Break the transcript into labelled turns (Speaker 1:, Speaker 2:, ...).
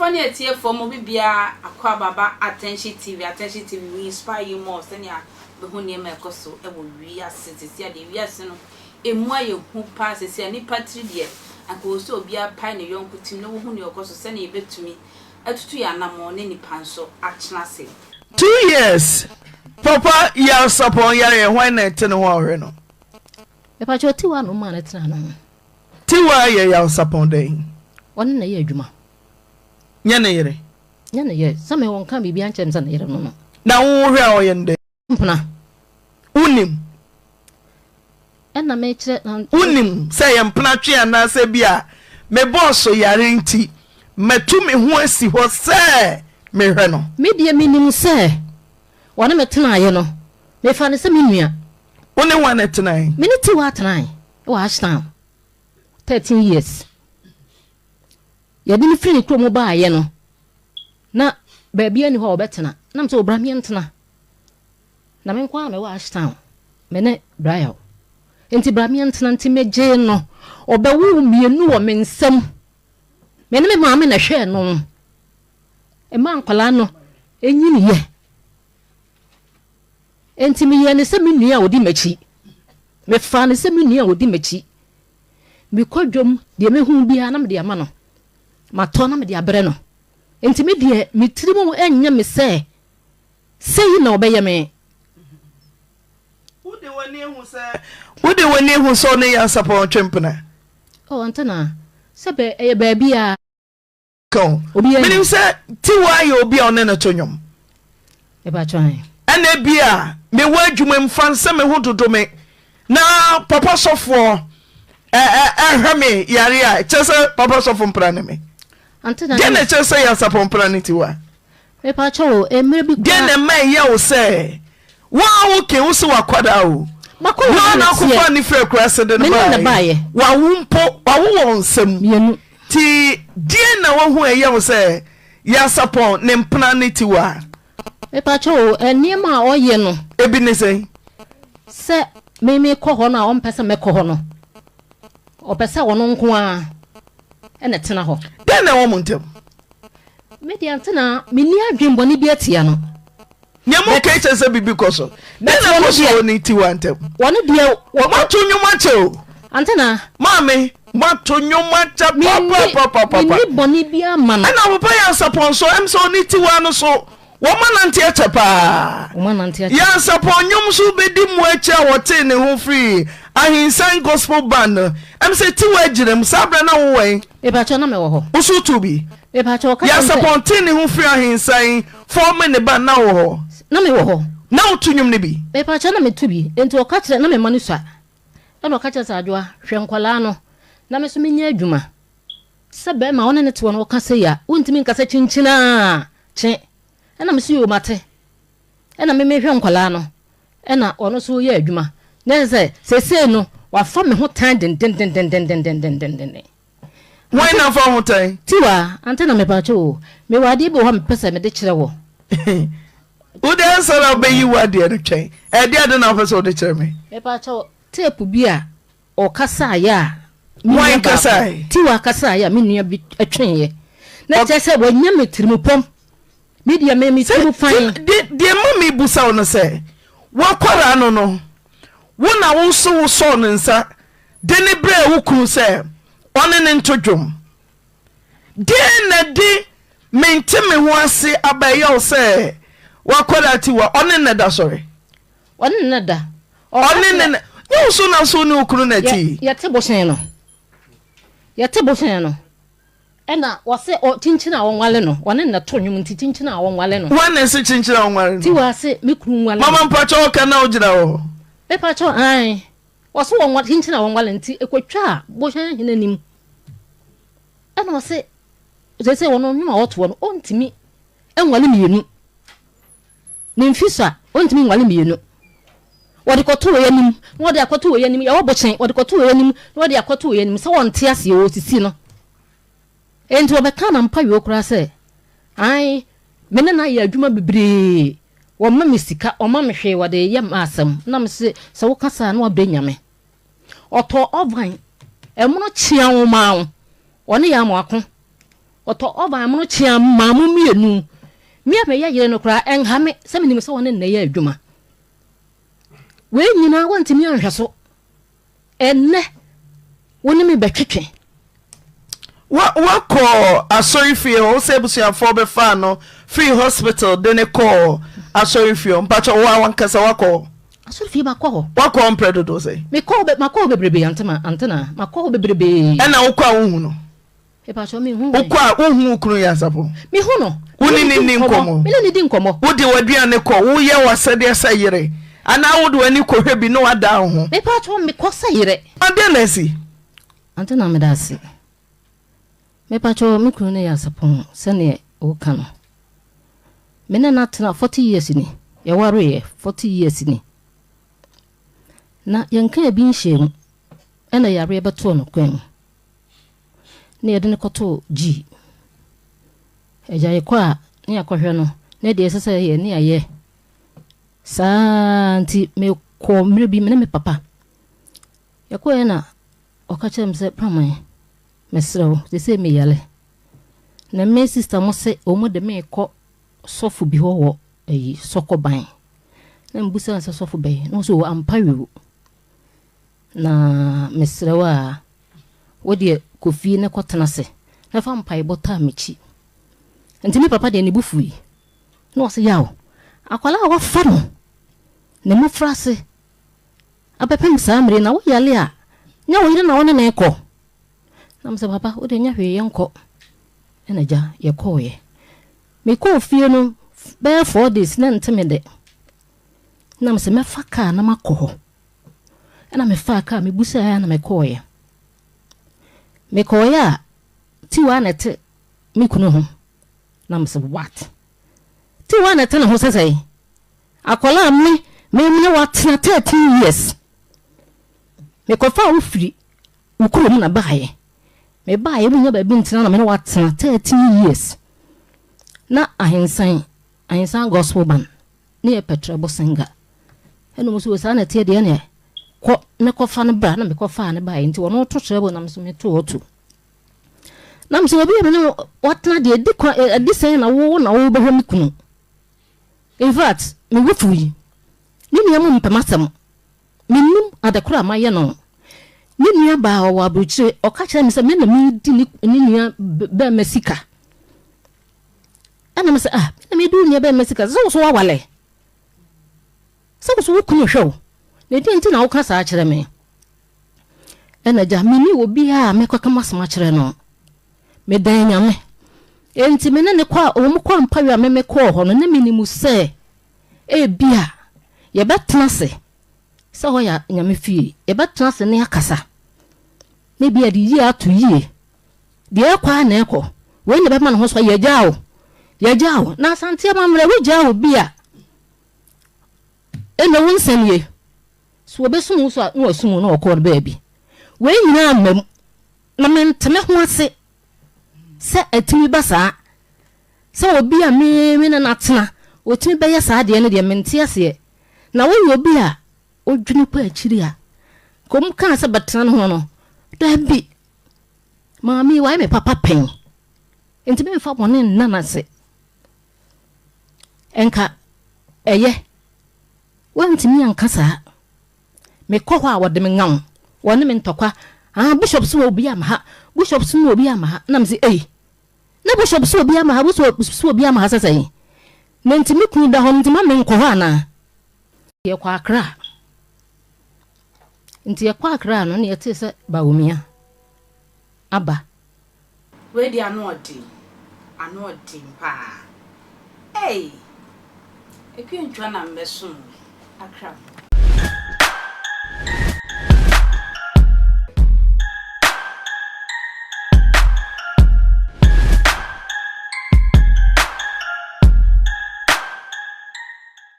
Speaker 1: Ahwɛfoɔ ne atiefoɔ mo bibiara akwaaba ba Attention TV, Attention TV we inspire you more sɛnea wobɛhu nneɛma a ɛkɔ so wɔ wiase seesei a deɛ wiase no ɛmu ayɛ hu paa seesei a nipa tiri deɛ anka ɛwɔ sɛ obiara pae ne yɔnko tim na wɔhu nea ɔkɔ so sɛnea yɛbɛtumi atutu yɛn anammɔn ne nipa nso atena ase.
Speaker 2: Two years papa yarsapɔn yareɛ hwan na ɛte ne ho a ɔhwɛ no.
Speaker 3: Mepakyɛw Tiwa na ɔmaa no tenaa ne ho.
Speaker 2: Tiwa yɛ yarsapɔn dɛn?
Speaker 3: Ɔne na ɛyɛ adwuma.
Speaker 2: Nyɛ ne yere?
Speaker 3: Nyɛ ne yere. Sɛ me ɔnka biribiara nkyerɛ me sɛ ne yere no no.
Speaker 2: Na wo hwɛ a ɔyɛ no dɛn?
Speaker 3: Mpena.
Speaker 2: Wonim?
Speaker 3: Ɛna mekyerɛ na.
Speaker 2: Wonim sɛ ɛyɛ mpena twe anaasɛ bi a me bɔɔso yare nti matu me ho asi hɔ sɛ mehwɛ no?
Speaker 3: Me deɛ menim sɛ ɔne me tenaeɛ no, mefa no sɛ me nua.
Speaker 2: Wo ne hwan tenae?
Speaker 3: Me ne Tiwa tenae wɔ Ashtown 13 years. Yɛde no firi ne kurom baeɛ no, na baabiara nni hɔ a ɔbɛtena. Na mesɛ ɔbra meɛntena. Na me nko ara na mewɔ Ashtown, me ne Brian. Nti bra meɛntena nti megyee no. Ɔbɛwoo mmienu wɔ me nsam. Me ne me maame na ɛhwɛɛ no. Ɛmaa nkwadaa no nyiniiɛ. Enti meyɛɛ no sɛ me nua a ɔdi m'akyi. Mefaa no sɛ me nua a ɔdi m'akyi. Mekɔ dwam, deɛ mɛhu biara na mede ama no. Matɔ na mede abrɛ no. Enti me deɛ, me tirim nyɛ me sɛ sei na ɔbɛyɛ me.
Speaker 2: Wode w'ani ahu sɛ wode w'ani ahu sɛ ɔne Nyansapɔn retwe mpena?
Speaker 3: Oh, Antena, sɛ bɛ, ɛyɛ baabi a.
Speaker 2: Ka o. Menim sɛ Tiwa yɛ obi a ɔne no to nnwom. Ɛna ebi a mewɔ adwuma mu fa nsɛ me ho dodo me na papa sɔfoɔ ɛhwɛ me yare a kyerɛ sɛ papa sɔfo mpena ne me. Deɛ na ɛkyerɛ sɛ Nyansapɔn mpena ne Tiwa? Deɛ na ɛma ɛyɛ wo sɛ Wo a wo ke wo se wakwadaa o. Wo a na akɔfa ne firi akuraase de no baeɛ. Wawo mpo wawo wɔ nsam. Nti deɛn na wahu a ɛyɛ wo sɛ Yasapɔn ne mpena ne Tiwa?
Speaker 3: Mepakyɛ o, nneɛma a ɔyɛ no.
Speaker 2: Ebi ne sɛn?
Speaker 3: Sɛ me mekɔ hɔ no a ɔmpɛ sɛ mɛkɔ hɔ no, ɔpɛ sɛ ɔno nko ara na ɛtena hɔ.
Speaker 2: Dɛn na ɛwɔ mo ntam?
Speaker 3: Me deɛ Antena, menni adwemmɔne bi atia no.
Speaker 2: Nea mo ka kyerɛ sɛ biribi kɔ so. Dɛn na ɛkɔ so wɔ ne tiwa ntam?
Speaker 3: Wɔn deɛ
Speaker 2: wɔ. Moato nnwom akyɛ o.
Speaker 3: Antena.
Speaker 2: Maame, moato nnwom akyɛ papapapapa.
Speaker 3: Menni bɔne biara ma no.
Speaker 2: Ɛna papa Nyansapɔn nso, ɛm sɛ ɔne tiwa no so wɔn anante akyɛ paa.
Speaker 3: Wɔn anante akyɛ.
Speaker 2: Nyansapɔn nnwom nso bɛdi mu akyi a wɔtee ne ho firii Ahinsan Gospel Band no, ɛm sɛ tiwa gyina mu. Saa berɛ na wowɔ he?
Speaker 3: Mepakyɛw na mewɔ hɔ.
Speaker 2: Wo nso wotoo bi?
Speaker 3: Mepakyɛw ɔka kyerɛ me sɛ.
Speaker 2: Nyansapɔn tee ne ho firii Ahinsan Fɔɔ me ne ba na wɔ hɔ.
Speaker 3: Na me wɔ hɔ.
Speaker 2: Na wo to nwom no bi.
Speaker 3: Mepakyɛw na me to bi. Enti ɔka kyerɛ na me mma no sua. Ɛna ɔka kyerɛ sɛ Adwoa hwɛ nkwadaa no na me nso me nyɛ adwuma. Sɛ bɛɛma a wo ne no te hɔ no ɔka sei a wo ntumi nka sɛ kyinkyin aa kye. Ɛna me so yoo mate. Ɛna me me hwɛ nkwadaa no ɛna ɔno nso yɛ adwuma. Na ɛsɛ sɛ seesei no wafa me ho tan dendendendendendendenden.
Speaker 2: Hwan na afa wo ho tan?
Speaker 3: Tiwa, ante na mepakyɛ o, mewɔ adeɛ bi wɔ hɔ a mepɛ sɛ mede kyerɛ wo.
Speaker 2: Wode ansa na wobɛyi w'adeɛ no twɛn. Ɛdeɛ ade na wopɛ sɛ wode kyerɛ me?
Speaker 3: Mepakyɛ wo, tape bi a ɔkasaeɛ a me nua
Speaker 2: Hwan
Speaker 3: baako,
Speaker 2: kasae?
Speaker 3: Tiwa kasaeɛ a me nua bi tweeɛ. Na kyerɛ sɛ wanya me tirimupɔm. Me deɛ me me
Speaker 2: Sɛ,
Speaker 3: tirim fann.
Speaker 2: deɛ deɛ ma mebusa wo no sɛ, w'akwadaa no no, wo na wo nso wosɔɔ ne nsa de no brɛɛ wo kunu sɛ ɔne no nto dwom. Deɛn na ɛde mente-me-ho-ase aba ɛyɛ wo sɛ w'akwadaa ti wa ɔne no na ɛda sɔre?
Speaker 3: Ɔne no na ɛda. Ɔka
Speaker 2: Ɔne ne
Speaker 3: kyerɛ.
Speaker 2: na nyɛ wo so na so wo ne wo kunu na ɛte yi?
Speaker 3: Yɛte bosen no. Yɛte bosen no. Ɛna ɔse ɔ kyinkyin a ɔnwale no, ɔne no na ɛto nnwom nti kyinkyin a ɔnwale no.
Speaker 2: Hwan na ɛse kyinkyin a ɔnwale no?
Speaker 3: Tiwa se me kunu nwale no.
Speaker 2: Mama mpakyɛw ɔka na wogyina hɔ?
Speaker 3: Mepakyɛw ae. Ɔse wɔnware kyenkyen a wɔnware nti ɛkɔtwaa bohyɛn hene anim ɛna ɔse seesei ɔno nnwom a ɔtoɔ no ɔntumi nwale mmienu ne mfi so a ɔntumi nwale mmienu wɔde kɔto wei anim na wɔde akɔto wei anim yɛwɔ bohyɛn wɔde kɔto wei anim na wɔde akɔto wei anim sɛ wɔnte aseɛ ɔsisi no Enti wɔbɛkaa no ampa wio koraa sɛ, Aane, me ne no ayɛ adwuma bebree, wɔmma me sika, wɔmma me hwee, wɔde reyɛ m'asɛm. Na mese, Sɛ woka saa a, na woabrɛ Nyame. Ɔtɔɔ oven, ɛmono kyeaw maa wo, ɔne yɛn amoako. Ɔtɔ oven mono kyea maa mo mmienu. Me a meyɛ yere no koraa, ɛnha me sɛ menim sɛ ɔne nnɛ yɛ adwuma. Wei nyinaa woantumi anhwɛ so. Ɛnnɛ, wo ne me bɛtwetwe.
Speaker 2: Wa wakɔ asɔrefie hɔ wosɛ abusuafoɔ bɛfaa no firi hospital de ne kɔɔ asɔrefie hɔ mpakyɛ wo a wankasa wakɔ hɔ.
Speaker 3: Asɔrefie makɔ hɔ.
Speaker 2: Wakɔ hɔ mprɛ dodoɔ sɛn?
Speaker 3: Mekɔ hɔ makɔ hɔ bebrebe antema antena makɔ hɔ bebrebe.
Speaker 2: Ɛna wokɔ a wohu no?
Speaker 3: Mepakyɛw menhu
Speaker 2: hwan. Wokɔ a wonhu wo kunu Nyansapɔn?
Speaker 3: Mehu no.
Speaker 2: Wo ne no nni nkɔmmɔ?
Speaker 3: Me ne no di nkɔmmɔ.
Speaker 2: Wode w'aduane kɔ, woyɛ w'asɛdeɛ sɛ yere, anaa wode w'ani kɔhwɛ bi na woadan wo ho?
Speaker 3: Mepakyɛw mekɔ sɛ yere.
Speaker 2: Adɛn na asi?
Speaker 3: Ante na meda ase. Mepakyɛw me kunu no yɛ asapɔn sɛdeɛ woka no. Me ne no atena 40 years ni, yɛwareeɛ 40 years ni. Na yɛnkaa bi nhyɛɛ mu ɛna yareɛ bɛtoo no kwan mu. na yɛde no kɔtoo G. Agya yɛkɔ a na yɛakɔhwɛ no na deɛ ɛsɛ sɛ yɛyɛ ne yɛayɛ. Saa nti mekɔɔ mmerɛ bi me ne me papa. Yɛkɔeɛ na ɔka kyerɛɛ me sɛ Praman mesrɛ wo seesei meyare. Na me sista mo se wɔn de me rekɔ sɔfo bi hɔ wɔ ayi Sɔkɔban. Na mebusaa no sɛ sɔfo bɛn? Na ɔse o ampa wio. Na mesrɛ wo a, wo deɛ kɔ fie na kɔtena ase na fa mpaebɔ taa m'akyi. Nti me papa deɛ ne bo fui. Na ɔse, Yaw, akwadaa a woafa no ne mmɔfraase abɛpem saa mmerɛ yi na woyare a, nyɛ wo yere na wo ne no rekɔ? Na mesɛ, Papa, wo deɛ nyɛ hwee, yɛnkɔ. Ɛna agya, yɛkɔeɛ. Mekɔɔ fie no, bɛyɛ four days na ɛnte me dɛ. Na mesɛ mɛfa kaa na makɔ hɔ. Ɛna mefaa kaa, mebusaeɛ ara na mekɔeɛ. Mekɔeɛ a, Tiwa na ɛte me kunu ho. Na mese, what? Tiwa na ɛte ne ho sɛ sɛn? Akwadaa a me, me ne watena 13 years. Mekɔfaa wo firi wo kurom na baeɛ. Mebaeɛ, wonya baabi ntena na me ne watena 13 years. Na Ahensan, Ahensan Gospel Band. Ne yɛ pɛtrɛbo senga. Ɛna ɔmo se o saa na ɛteɛ deɛ ɛneɛ kɔ ne kɔ fa no bra na me kɔ faa no baeɛ nti ɔno to trɛbo na me nso me to ɔto. Na me sɛ obi a me ne watena deɛ ɛdi kwa ɛdi sɛn na wo na wo bɛhwɛ me kunu. In fact me bo fui. Ne nua mu mpɛ m'asɛm. Me nim ade koro a mayɛ no. Ne nua baa ɔwɔ aburukyire ɔka kyerɛ me sɛ me na me di ne nua bɛɛma sika. Ɛna mese, ah, me na medi wo nua bɛrima sika, sɛ wo so woawale, sɛ wo so wo kunu hwɛ wo, na ɛdeɛn nti na woka saa kyerɛ me? Ɛna agya, menni obiara a mɛkɔka m'asɛm akyerɛ no, medan Nyame. Enti me ne ne kɔ a, wɔn kɔ ampaeɛ a me mekɔɔ hɔ no, na menim sɛ ebia yɛbɛtena ase sɛ hɔ yɛ Nyame fie, yɛbɛtena ase ne akasa, na ebia yɛde yie ato yie. Deɛ ɛkɔ ara na ɛkɔ. Wei na ɛbɛma ne ho so ayɛ. Yɛagyaa wo. Yɛagyaa wo. Na Asante amammerɛ, wogyaa obi a, ɛnna wo nsɛm ye. So wɔbɛsum wo so a, na wɔasum wo na wɔkɔ no baabi. Wei nyinaa mma mu. Na mente me ho ase sɛ atumi ba saa. Sɛ obi a me me ne no atena, ɔtumi bɛyɛ saa adeɛ no deɛ, mente aseɛ. Na woyɛ obi a wodwene kɔ akyiri a, nka wɔkaa sɛ bɛtena ne ho no, dabi. Maame yi, wayɛ me papa pɛn, enti memfa bɔne nna no ase. Nka ɛyɛ, woantumi anka saa. Mekɔ hɔ a, wɔde me ŋaw, wɔne me ntɔkwa. Ah, bishop so obi ama ha, bishop so obi ama ha. Na mese, ei, na bishop so obi ama ha, bishop so obi ama ha sɛ sɛn? Na nti me kunu da hɔ no, nti ma menkɔ hɔ anaa? Yɛkɔ Accra. Nti yɛkɔ Accra no na yɛtee sɛ Bawumia aba.
Speaker 1: Wei deɛ ano ɔden, ano ɔden paa ei. Akua ntwa na mbɛsom wo Accra.